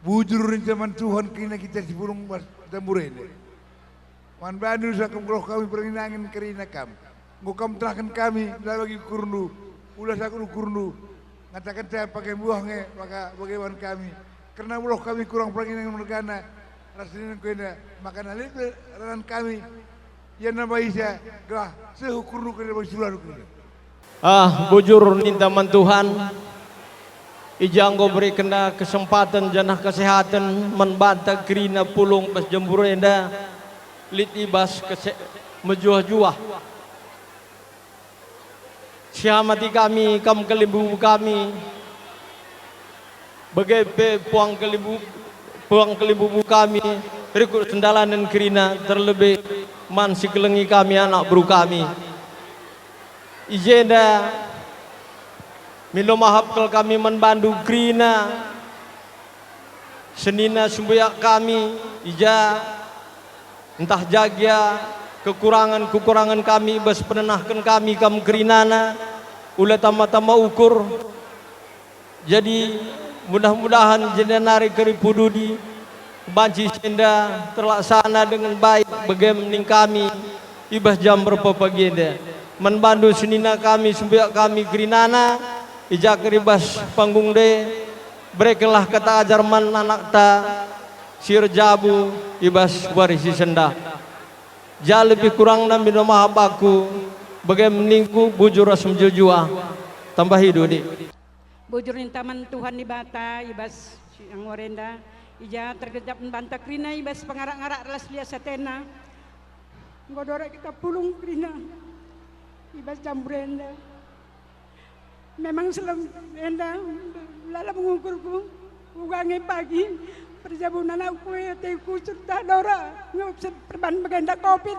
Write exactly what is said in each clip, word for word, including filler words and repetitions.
Bujur ninta man Tuhan kerina kita si pulung bas Jambure enda. Man bandu sakam geluh kami perinangen kerina kam. Enggo kam terahken kami la bagi ukurndu, ula sakut ukurndu. Ngatakenca pake mbuah nge maka bage man kami. Kerna geluh kami kurang perinangen mergana ras nina ku enda, maka na lit ranan kami ia nambahisa gelah seh ukurndu kerina bagi sulahndu kerina. Ah, bujur ninta man Tuhan, i ja enggo berekenNa kesempaten janah kesehaten man banta kerina pulung bas Jambure enda, lit i bas kese-, mejuah-juah. Siamati kami, kam kalimbubu kami, bage pe puang kalimbu-, puang kalimbubu kami, rikut sendalanen kerina, terlebih man si kelengi kami anak beru kami. I jenda mindo mahap kal kami man bandu kerina, senina sembuyak kami, i ja ntah ja gia kekurangen-kekurangen kami bas penenahken kami kam kerinana, ula tama-tama ukur. Jadi, mudah-mudahan jenda nari kari pududi banci si enda terlaksana dengan baik, bage ning kami i bas jam erpepagi enda. Man bandu senina kami, sembuyak kami kerinana, i ja kari bas panggung nde, berekenlah kata ajar man anakta si erjabu i bas wari si sendah. Ja lebih kurangna mindo mahap aku, bage ningku bujur ras mejuah-juah. Tambahi dudi. Bujur ninta man Tuhan Dibata i bas siang wari enda, i ja tergejap banta kerina i bas pengarak-ngarak ras lias atena. Enggo dorek kita pulung kerina i bas Jambure enda. Memang selem enda lalap ngukurku, uga nge pagi perjabun anakku, ateku serta dorek nge perban bagenda covid.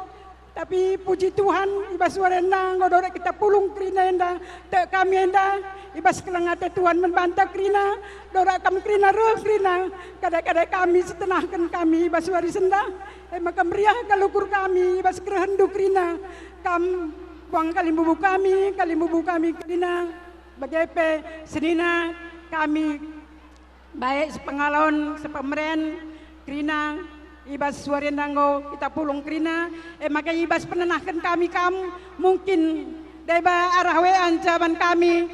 Tapi puji Tuhan, i bas wari enda enggo dorek kita pulung kerina enda. Tek kami enda i bas keleng ate Tuhan man banta kerina, dorek kam kerina reh kerina, kadai-kadai kami si tenahken kami i bas wari sendah. E maka meriah kal ukur kami i bas kerehenndu kerina. Kam puang kalimbubu kami, kalimbubu kami kerina, bage pe senina kami. Baik sepengalon, sepemeren kerina, i bas wari enda enggo kita pulung kerina, e maka i bas penenahken kami kam, mungkin deba arah we anca ban kami,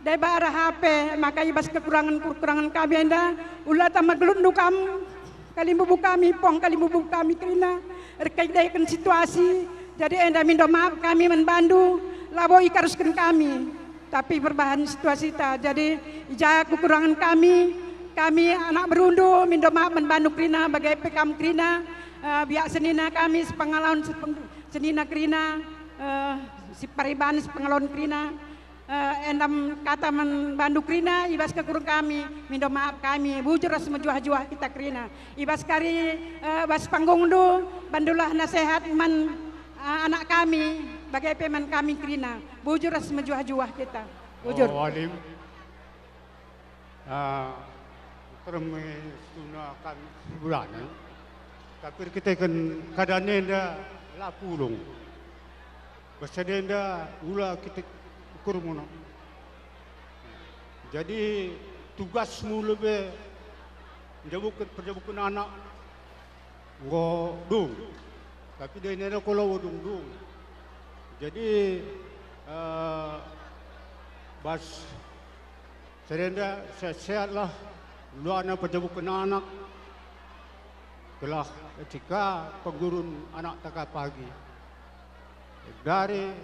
deba arah H P, maka i bas kekurangen-kekurangen kami enda, ula tama gelutndu kam, kalimbubu kami, puang kalimbubu kami kerina, erkaidaken situasi, jadi enda mindo maaf kami man bandu, labo ikarusken kami. Tapi perbahan situasita, jadi i ja kekurangen kami, kami anak berundu mindo maaf man bandu kerina, bage pe kam kerina, eh, biak senina kami, sepengalaun sepeng-, senina kerina, eh, si pariban sepengalaun kerina, eh, endam kata man bandu kerina, i bas kekurung kami, mindo maaf kami, bujur ras mejuah-juah kita kerina. I bas kari, eh, bas panggungndu, bandulah nasehat man, eh, anak kami, bage pe man kami kerina. Bujur ras mejuah-juah kita. Bujur. Oh, Alim. Ah, terem situhuna kami sebulana. Tapi erkiteken keadaan enda la pulung. Bas sada enda ula kita ukur muno. Jadi tugasmu lebe njabuken, perjabuken anak enggo dung. Tapi dai nena ko la dung-dung. Jadi, eh, bas sada enda sehat-sehatlah, luana perjabuken anak, gelah etika penggurun anakta ka pagi. Dari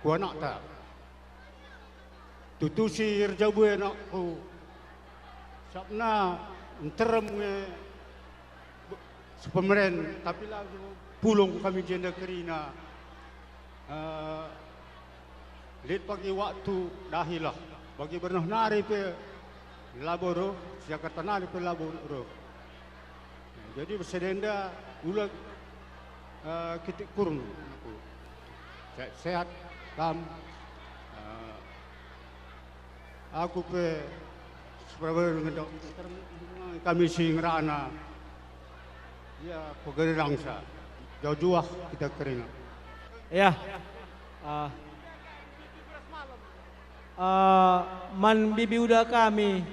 ku anakta. Tutu si erjabu e anakku. Sabna nterem nge be-, sepemeren, tapi la pulung kami jenda kerina. Eh, lit pagi waktu dahilah. Bagi bernah nari pe labo reh, si Jakarta nari pe labo reh. Jadi, bas sada enda ula, eh, kitik kurung aku. Sehat-sehat kam. Eh, aku pe seberapa ngendok kami si ngerana. Ya, pegeri langsa. Jauh-jauh kita kerina. Ya. Ah. Ah, man bibi uda kami.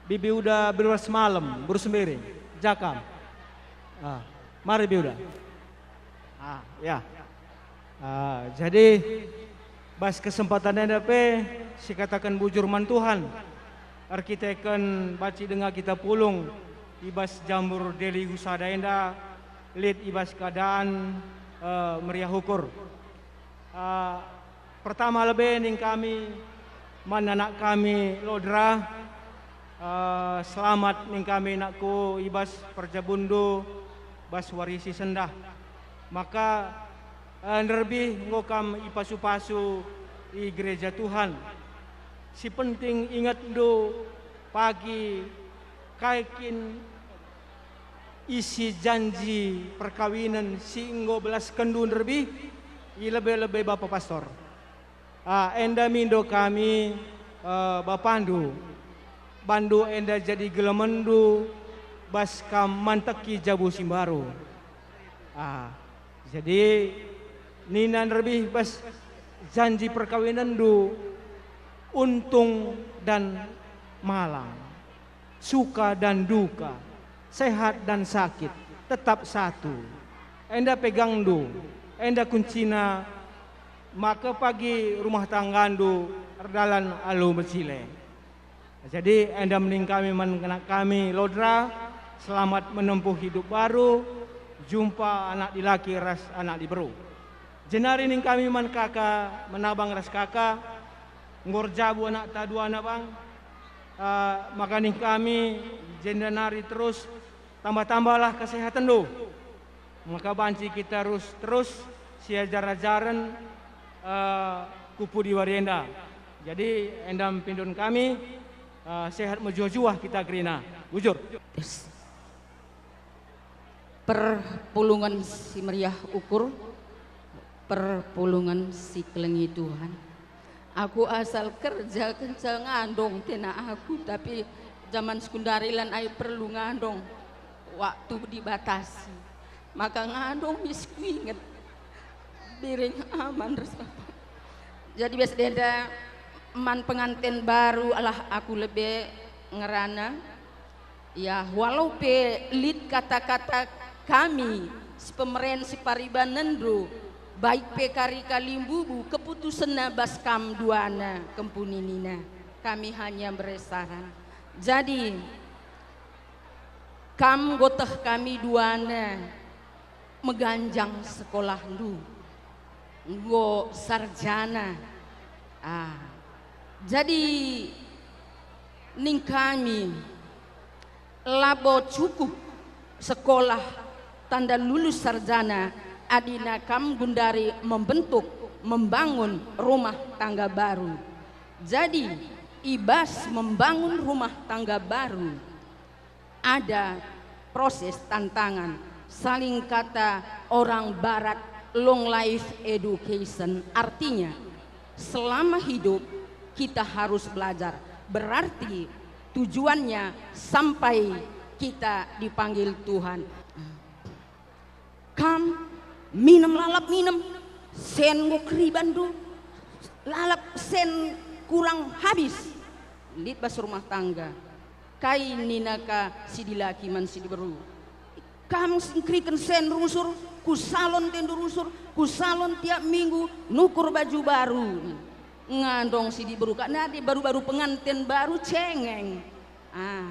Bibi Uda Beruas Malem, Beru Sembiring, Jakam. Ah, mari Bibi Uda. Ah, ya. Ah, jadi, bas kesempatan enda pe, sikataken bujur man Tuhan, erkiteken banci denga kita pulung i bas Jambur Daily Husada enda, lit i bas keadaan, eh, meriah ukur. Eh, pertama lebe ning kami man anak kami Lodra, eh, selamat ning kami nakku i bas perjabunndu bas wari si sendah. Maka, eh, nderbih enggo kam ipasu-pasu i gereja Tuhan. Si penting ingetndu pagi kai kin isi janji perkawinen si enggo belaskenndu nderbih i lebe-lebe Bapa Pastor. Ah, enda mindo kami, eh, bapandu. Bandu enda jadi gelemenndu bas kam manteki jabu si mbaru. Ah, jadi nina nderbih bas janji perkawinenndu, untung dan malang, suka dan duka, sehat dan sakit, tetap satu. Enda pegangndu, enda kuncina, maka pagi rumah tanggandu erdalan alu mecile. Jadi, enda ning kami man anak kami Lodra, selamat menempuh hidup baru, jumpa anak dilaki ras anak diberu. Jenari ning kami man kaka, man abang ras kaka, enggo erjabu anakta duana bang, eh, maka ning kami, jenda nari terus, tambah-tambahlah kesehatenndu. Maka banci kita terus, terus siajar-ajaren, eh, ku pudi wari enda. Jadi, enda pindon kami, eh, sehat mejuah-juah kita kerina. Bujur. Yes. Perpulungen si meriah ukur, perpulungen si kelengi Tuhan. Aku asal kerja kenca ngandong tena aku, tapi zaman sekundari lan ai perlu ngandong, waktu dibatasi. Maka ngandong mis kuinget biring aman ras bapa. Jadi bas denda man penganten baru alah aku lebe ngerana. Ya, walau pe lit kata-kata kami, si pemeren si paribanenndu, baik pe kari kalimbubu, keputusenna bas kam duana, kempuninina. Kami hanya mbere saran. Jadi, kam goteh kami duana, meganjang sekolahndu, enggo sarjana. Ah, jadi ning kami labo cukup sekolah tanda lulus sarjana, adina kam gundari membentuk, membangun rumah tangga baru. Jadi, i bas membangun rumah tangga baru, ada proses tantangan, saling kata orang barat long life education, artinya selama hidup kita harus belajar, berarti tujuannya sampai kita dipanggil Tuhan. Kam minem lalap minem, sen enggo keribanndu, lalap sen kurang habis, lit bas rumah tangga. Kai nina ka si dilaki man si diberu? Kam engkeriken sen rusur, ku salon tendu rusur, ku salon tiap minggu, nukur baju baru. Ngandong si diberu, kak nadi baru-baru penganten baru cengeng. Ah,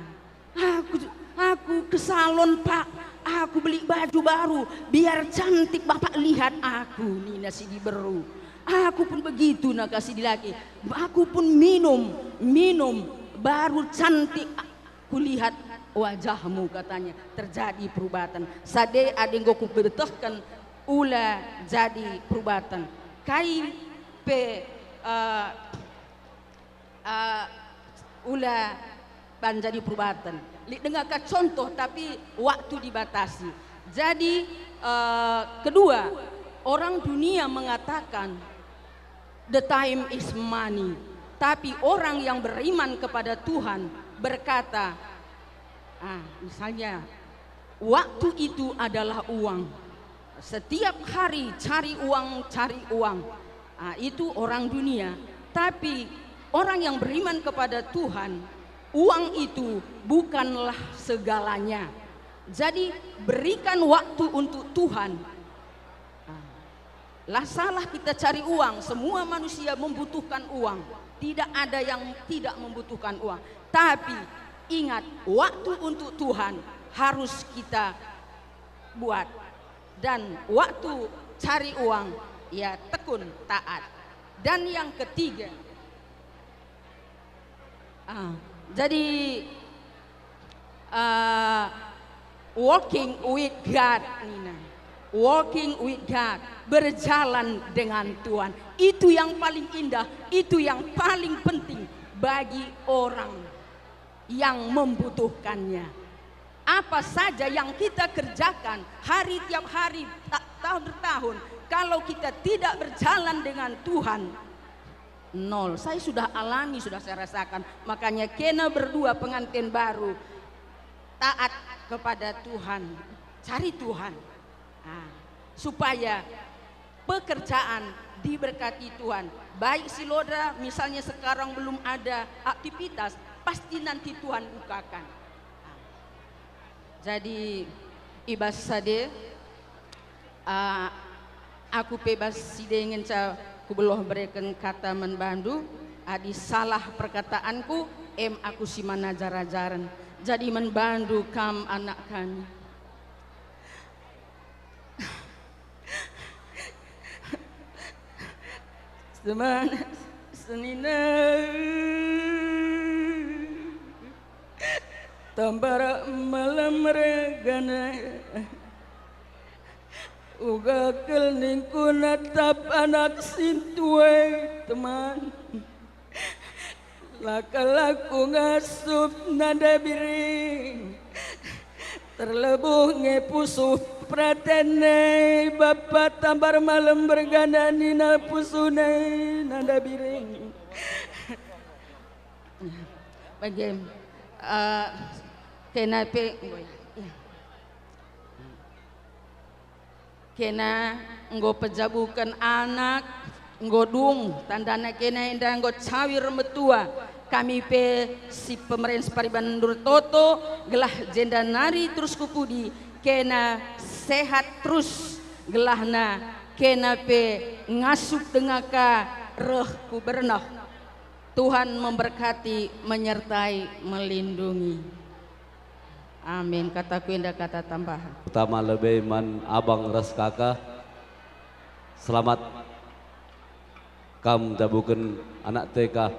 aku, aku ke salon, Pak. Aku beli baju baru, biar cantik Bapak lihat aku, nina si diberu. Aku pun begitu naka si dilaki. Aku pun minum, minum, baru cantik kulihat wajahmu, katanya. Terjadi perubahan. Sade adi enggo kubetehken ula jadi perubahan. Kai pe, eh, eh, ula banjadi perubahan. Lit denga ka contoh, tapi waktu dibatasi. Jadi, eh, kedua, orang dunia mengatakan, "The time is money." Tapi orang yang beriman kepada Tuhan berkata, ah, misalnya, "Waktu itu adalah uang. Setiap hari cari uang, cari uang." Ah, itu orang dunia. Tapi orang yang beriman kepada Tuhan, Uang itu bukanlah segalanya. Jadi, berikan waktu untuk Tuhan. Ah, lah salah kita cari uang, semua manusia membutuhkan uang. Tidak ada yang tidak membutuhkan uang. Tapi ingat, waktu untuk Tuhan harus kita buat. Dan waktu cari uang, ya, tekun taat. Dan yang ketiga, ah, jadi, ah, walking with God, nina. Walking with God, berjalan dengan Tuhan. Itu yang paling indah, itu yang paling penting bagi orang yang membutuhkannya. Apa saja yang kita kerjakan hari tiap hari, ta-, tahun per tahun, kalau kita tidak berjalan dengan Tuhan, nol. Saya sudah alami, sudah saya rasakan. Makanya kena berdua pengantin baru taat kepada Tuhan, cari Tuhan. Ah, supaya pekerjaan diberkati Tuhan. Baik si Lodra, misalnya sekarang belum ada aktivitas, pasti nanti Tuhan bukakan. Ah. Jadi, i bas sade, ah, aku pe bas si dengenca kubeluh bereken kata man bandu, adi salah perkataanku, em aku si man ajar-ajaren. Jadi man bandu kam anak kami. Semangat senina. Tambara malem regana. Uga kel ningku natap anak sintua, teman. Laka-laku ngasup nanda biring. Terlebuh nge pusuh peraten e, bapa tambar malem bergana nina pusuh e nanda biring. Bage, eh, kena pe, kena enggo pejabuken anak, enggo dung, tandana kena enda enggo cawir metua. Kami pe si pemeren separiban ndur toto, gelah jenda nari terus ku pudi, kena sehat terus, gelahna kena pe ngasup denga ka reh ku berneh. Tuhan memberkati, menyertai, melindungi. Amin. Kataku enda kata tambahan. Pertama lebe man abang ras kaka. Selamat kam jabuken anak T K.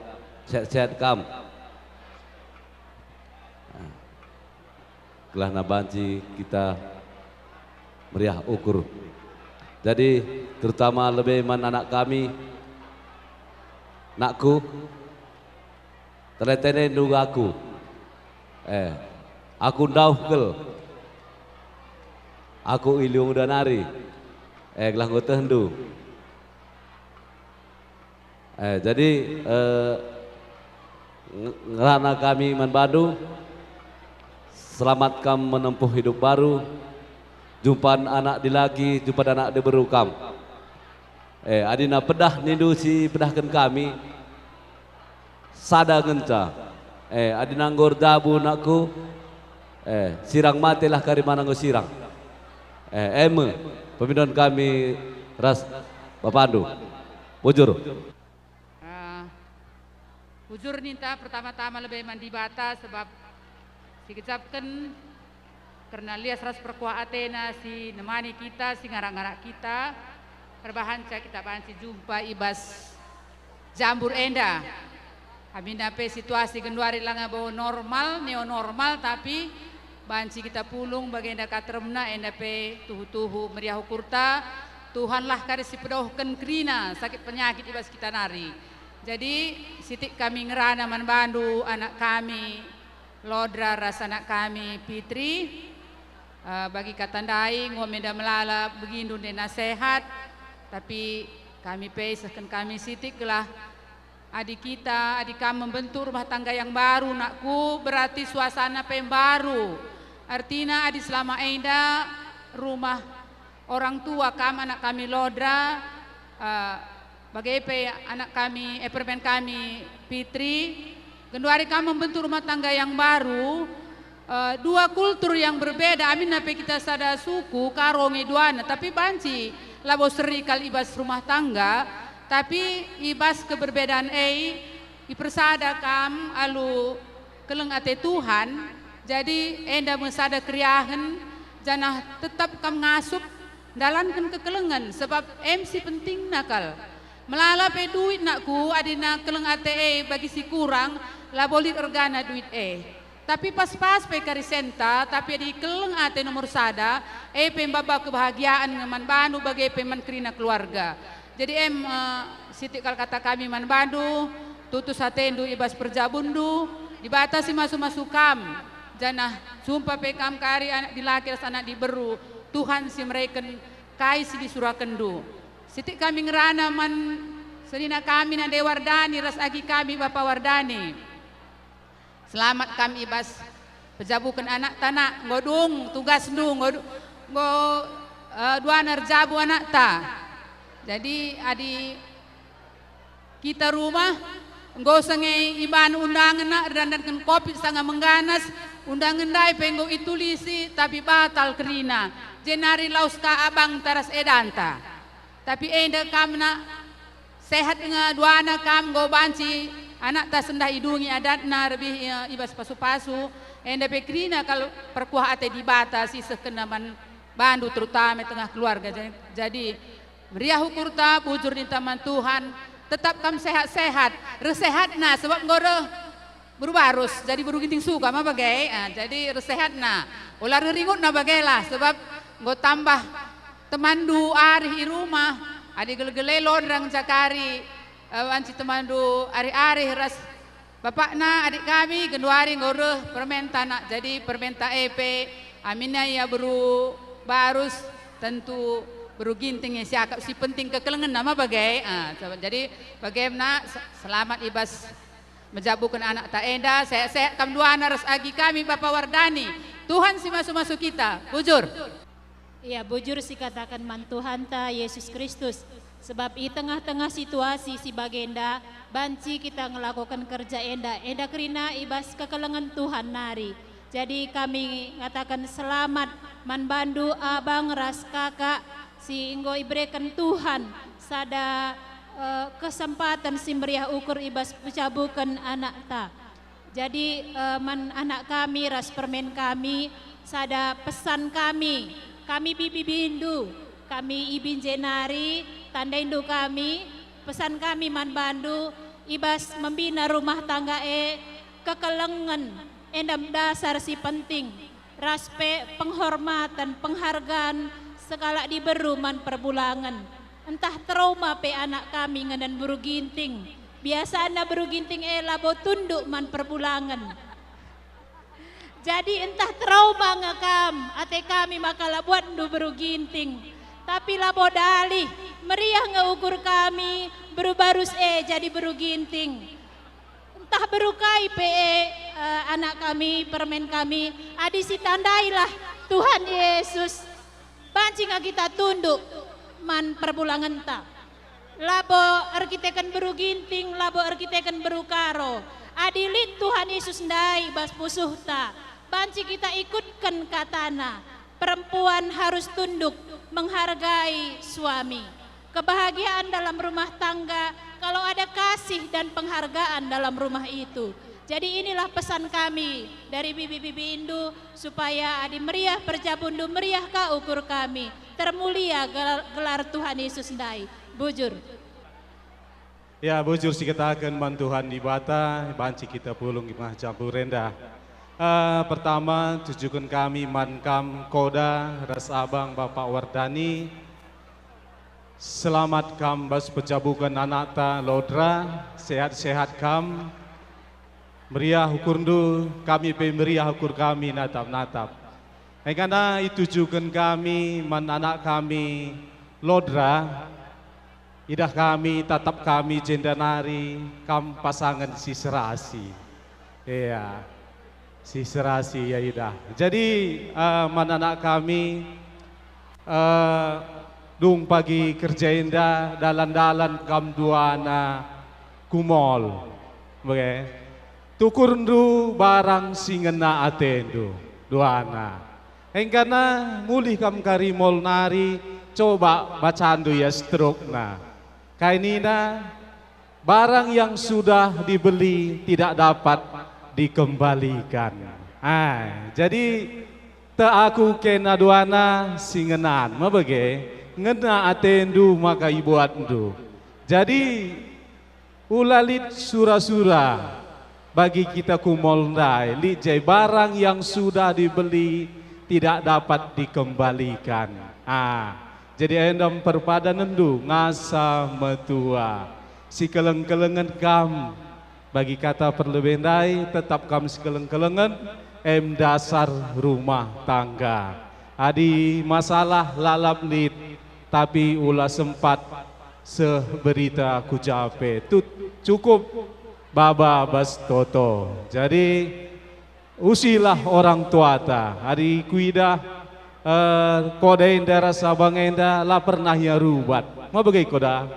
Sehat-sehat kam. Gelahna banci kita meriah ukur. Jadi, terutama lebe man anak kami, nakku, tene-tene nduga aku. Eh, aku ndauh kal. Aku iliung uda nari. Eh, gelah enggo tehndu. Eh, jadi, eh, nge-, ngerana kami man bandu, selamat kam menempuh hidup baru, jumpan anak dilaki, jumpan anak diberu kam. Eh, adina pedah nindu si pedahken kami, sada ngenca. Eh, adina enggo erjabu nakku, eh, sirang matelah kari mana enggo sirang. Eh, e me, pemindon kami ras bapandu. Bujur. Ah, bujur ninta pertama-tama lebe man Dibata, sebab si gejapken kerna lias ras perkuah atena si nemani kita, si ngarak-ngarak kita, perbahanca kita banci jumpa i bas jambur enda. Aminna pe situasi genduari langa bo normal, neo normal, tapi banci kita pulung bagenda ka teremna, enda pe tuhu-tuhu meriah ukurta. Tuhanlah kari si pedohken kerina sakit penyakit i bas kita nari. Jadi, sitik kami ngerana man bandu, anak kami, Lodra ras anak kami, Pitri. Eh, bagi kata ndai, enggo menda melala begindu nde nasehat, tapi kami pe isehken kami sitik gelah adi kita, adi kam membentuk rumah tangga yang baru, nakku, berarti suasana pe mbaru. Artina, adi selama enda rumah orang tua kam, anak kami Lodra, eh, bage pe anak kami, eh, permen kami Pitri, Genduari kam membentuk rumah tangga yang baru, eh, dua kultur yang berbeda, aminna pe kita sada suku, Karo nge duana, tapi banci labo seri kal i bas rumah tangga, tapi i bas keberbedaan e ipersada kam alu keleng ate Tuhan, jadi enda me sada keriahen, janah tetap kam ngasup ndalanken kekelengen, sebab em si pentingna kal. Melala pe duit, nakku, adina keleng ate e bagi si kurang, labo lit ergana duit e. Tapi pas-pas pe karisenta, tapi adi keleng ate nomor sada, e pe maba kebahagiaan nge man bandu bage pe man kerina keluarga. Jadi em, eh, sitik kal kata kami man bandu, tutus atendu i bas perjabunndu, Dibata si masu-masu kam, janah sumpa pe kam kari anak dilaki ras anak diberu, Tuhan si mereken kai si disurahkenndu. Sitik kami ngerana man senina kami nande Wardani ras agi kami Bapa Wardani. Selamat kam i bas pejabuken anakta, Nak. Enggo dung tugasndu, enggo du-, enggo, eh, duana erjabu anakta. Jadi, adi kita rumah, enggo sanga iban undangen, Nak, erdandanken kopi sanga mengganas, undangen ndai pe enggo itulisi, tapi batal kerina. Jenari lawes ka abangta ras edanta. Tapi enda kam, Nak, sehat nge duana kam, enggo banci anakta sendah idungi adatna rebih, eh, i bas pasu-pasu, enda pe kerina kal perkuah ate Dibata si isehkenNa man bandu, terutama tengah keluarga. Ja-, jadi, meriah ukurta, bujur ninta man Tuhan, tetap kam sehat-sehat, reh sehatna, sebab enggo reh beru barus, jadi beru Ginting Suka ma bage. Ah, jadi reh sehatna, ola reh ringutna bage lah, sebab enggo tambah temanndu arih i rumah, adi gele-gele Lodra ngenca kari, eh, banci temanndu arih-arih ras bapakna, adik kami, genduari enggo reh permenta, Nak. Jadi permenta e pe, aminna ia beru barus, tentu beru Ginting e siakap, si penting kekelengenna ma bage. Ah, so, jadi bage, Nak, se-, selamat i bas mejabuken anakta enda, sehat-sehat kam duana ras agi kami Bapa Wardani. Tuhan si masu-masu kita. Bujur. Ia bujur si kataken man Tuhanta Yesus Kristus, sebab i tengah-tengah situasi si bagenda banci kita ngelakoken kerja enda, enda kerina i bas kekelengen Tuhan nari. Jadi kami ngataken selamat man bandu abang ras kakak si enggo ibereken Tuhan sada, eh, kesempaten si meriah ukur i bas pejabuken anakta. Jadi, eh, man anak kami ras permen kami, sada pesan kami, kami bibi-bibindu, kami ibinje nari, tandaindu kami, pesan kami man bandu, i bas membina rumah tangga e, kekelengen, enda me dasar si penting. Ras pe penghormaten, penghargaan sekalak diberu man perbulangen. Ntah trauma pe anak kami ngenen beru Ginting. Biasana beru Ginting e labo tunduk man perbulangen. Jadi ntah trauma nge kam, ate kami maka la buatndu beru Ginting. Tapi labo dalih, meriah nge ukur kami, beru barus e jadi beru Ginting. Ntah beru kai pe e, eh, anak kami, permen kami, adi sitandailah Tuhan Yesus, banci nge kita tunduk man perbulangenta. Labo erkiteken beru Ginting, labo erkiteken beru Karo. Adi lit Tuhan Yesus ndai bas pusuhta, banci kita ikutken kataNa. Perempuan harus tunduk, menghargai suami. Kebahagiaan dalam rumah tangga kalau ada kasih dan penghargaan dalam rumah itu. Jadi inilah pesan kami dari bibi-bibindu, supaya adi meriah perjabunndu, meriah ka ukur kami. Termulia gelar, gelar Tuhan Yesus ndai. Bujur. Ya, bujur si kataken man Tuhan Dibata, banci kita pulung i tengah jabu enda. Eh, pertama, tujuken kami man kam Koda ras Abang Bapak Wardani. Selamat kam bas pejabuken anakta Lodra, sehat-sehat kam. Meriah ukurndu, kami pe meriah ukur kami natap-natap. Engkana itujuken kami man anak kami Lodra, idah kami, tatap kami jenda nari, kam pasangen si serasi. Iya, si serasi ia idah. Jadi, eh, man anak kami, eh, dung pagi kerja enda, dalan-dalan kam duana ku mall. Oke. Tukurndu barang si ngena atendu, duana. Engkana mulih kam kari mol nari, coba bacandu ia strukna. Kai nina, barang yang sudah dibeli tidak dapat dikembalikan. Ah, jadi te aku kena duana si ngenan, mebege, ngena atendu maka ibuatndu. Jadi, ula lit sura-sura bagi kita ku mol ndai, lit je barang yang sudah dibeli tidak dapat dikembalikan. Ah, jadi enda mperpadanenndu ngasa metua. Sikeleng-kelengen kam bagi kata perlebe ndai, tetap kam sikeleng-kelengen, em dasar rumah tangga. Adi masalah lalap lit, tapi ula sempat seh berita ku ja pe. Tut, cukup baba bas toto. Jadi, usilah orang tuata. Adi kuidah, eh, koda enda ras abang enda la pernah ia rubat. Ma bage koda?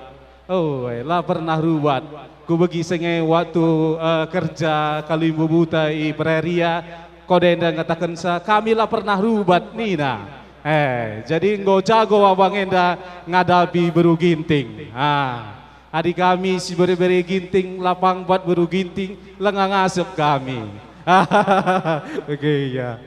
Oh, eh, la pernah rubat. Kubegi sengai waktu, eh, kerja kalimbubuta i Praeria, koda enda ngatakensa, "Kami la pernah rubat," nina. Eh, jadi enggo jago abang enda ngadapi beru Ginting. Ah, adi kami si bere-bere Ginting, lapang bat beru Ginting, lenga ngasep kami. Oke, iya.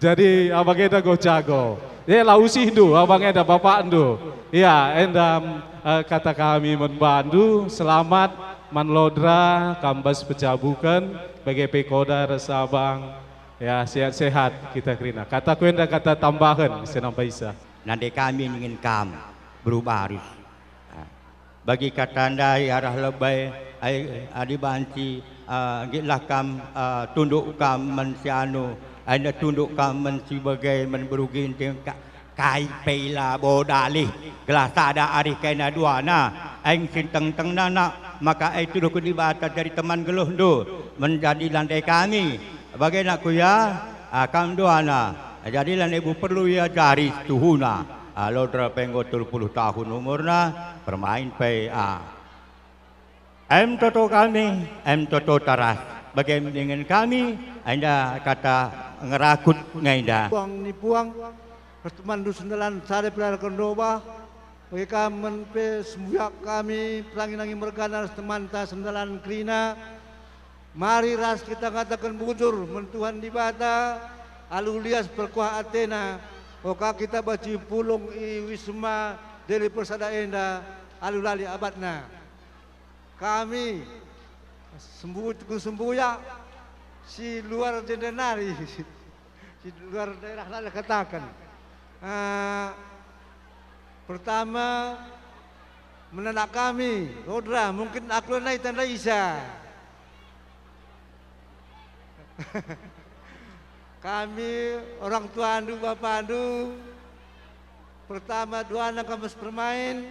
Jadi, abang enda enggo jago. Ya, la usihndu, abang enda, bapakndu. Ya, enda, eh, kata kami man bandu, selamat man Lodra, kam bas pejabuken, bage pe koda ras abang. Ya, sehat-sehat kita kerina. Kataku enda kata tambahen, senampa isa. Nande kami ningen kam, beru Barus. Ah. Bagi kata ndai arah lebe, ai, adi banci, ah, nggitlah kam, ah, tunduk kam man si anu, ai nda tunduk kam man si bage, man beru Ginting, ka-, kai pe labo dalih, gelah sada arih kena duana, aing si tengtengna nak, maka ai tuduhken Dibata jadi teman geluhndu, menjadi nande kami. Bage nak kuya, ah, kam duana. Jadi lanai bo perlu iajari situhuna. Ah, Lodra pe enggo telu puluh tahun umurna, permain pe, ah. Em toto kami, em toto taras. Bage dingen kami, enda kata ngerakut nge enda. Puang ni puang, pertemanndu sendalan sada pelar kendoba, bage kam men pe sembuyak kami, pelangi-langi mergana ras temanta sendalan kerina, Mari ras kita ngataken bujur man Tuhan Dibata, alu lias perkuah atena, oka kita banci pulung i Wisma Deli Persada enda alu la lit abatna. Kami, sembu-, sembuyak si luar jenda nari. Si luar daerah nari kataken. Eh, pertama, menanak kami, Lodra, mungkin aku nai tanda isa. Kami, orang tuandu, bapandu, pertama, duana kam bas permain,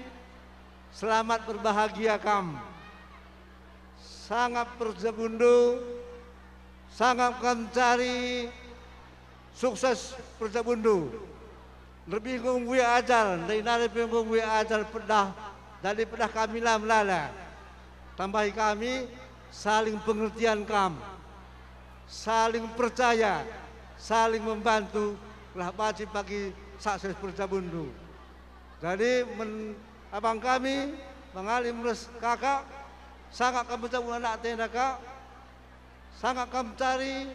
selamat berbahagia kam. Sangap perjabundu, sangap kam cari sukses perjabundu. Lebih enggo mbue ajar, ndai nari pe enggo mbue ajar pedah, jadi pedah kami la melala. Tambahi kami, saling pengertian kam, saling percaya, saling membantu, gelah banci pagi sukses perjabundu. Jadi, men abang kami, Bang Alim ras kakak, sangap kam pejabu anak tenda kak, sangap kam cari,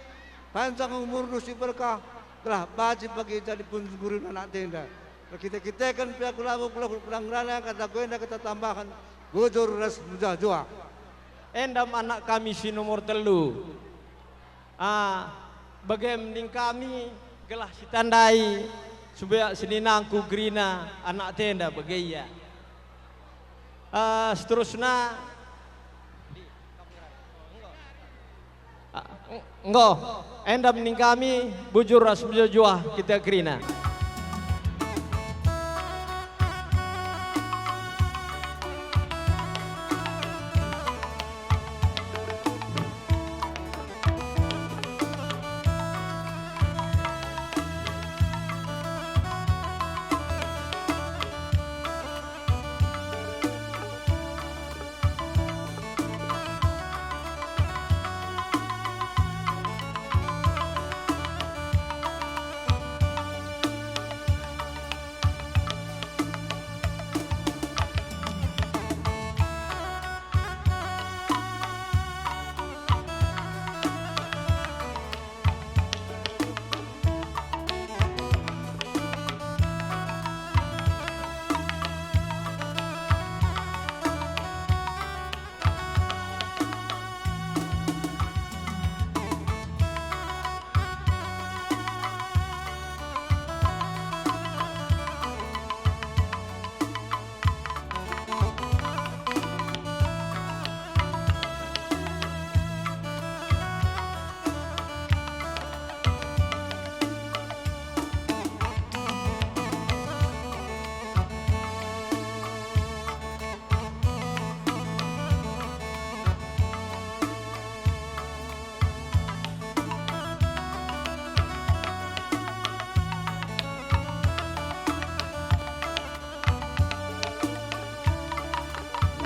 panjang umurndu si berkah, gelah banci pagi jadi pengurun anak tenda. Erkite-kiteken pe aku labo kulaku pedang ngerana, kataku enda kita tambahen, bujur ras mejuah-juah. Enda me anak kami si nomor telu. Ah, bage me ning kami gelah sitandai sembuyak seninangku gerina anak tenda bage ia. Ah, seterusna, ah, enggo, enda me ning kami bujur ras mejuah-juah kita kerina.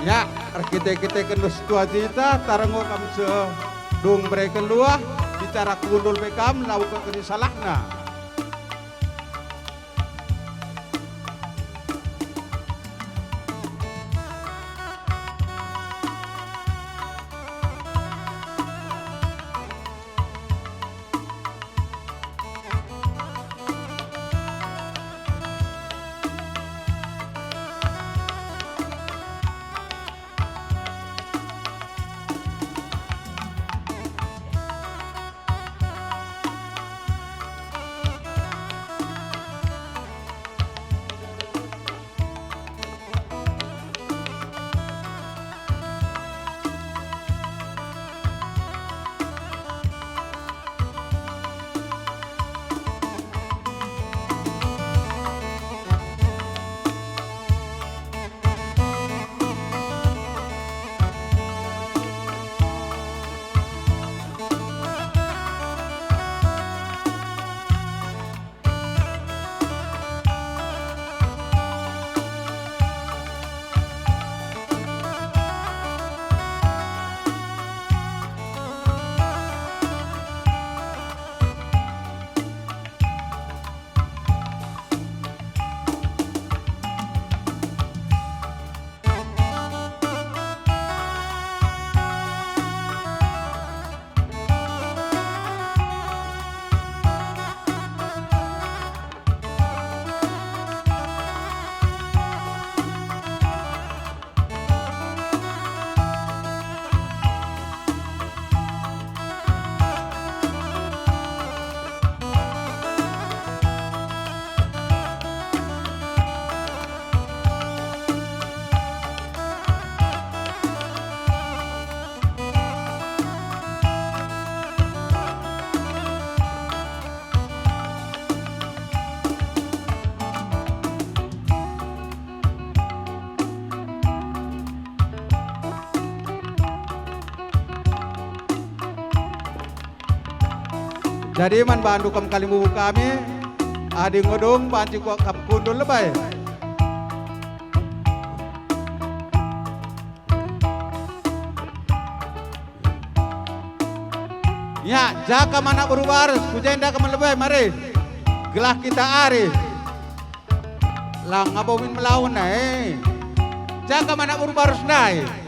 Ya, erkite-kiteken luah si tuajita, tarenggo kam si dung mereken luah, bicara kundul pe kam, la uga keri salahna. Jadi man bandu kam kalimbubu kami, adi nggo dung banci kuakap kundul lebe. Ya, ja kam anak beru barus, ku jenda kam lebe, mari. Gelah kita ari. Lang abo min melaun e. Ja kam anak beru barus ndai.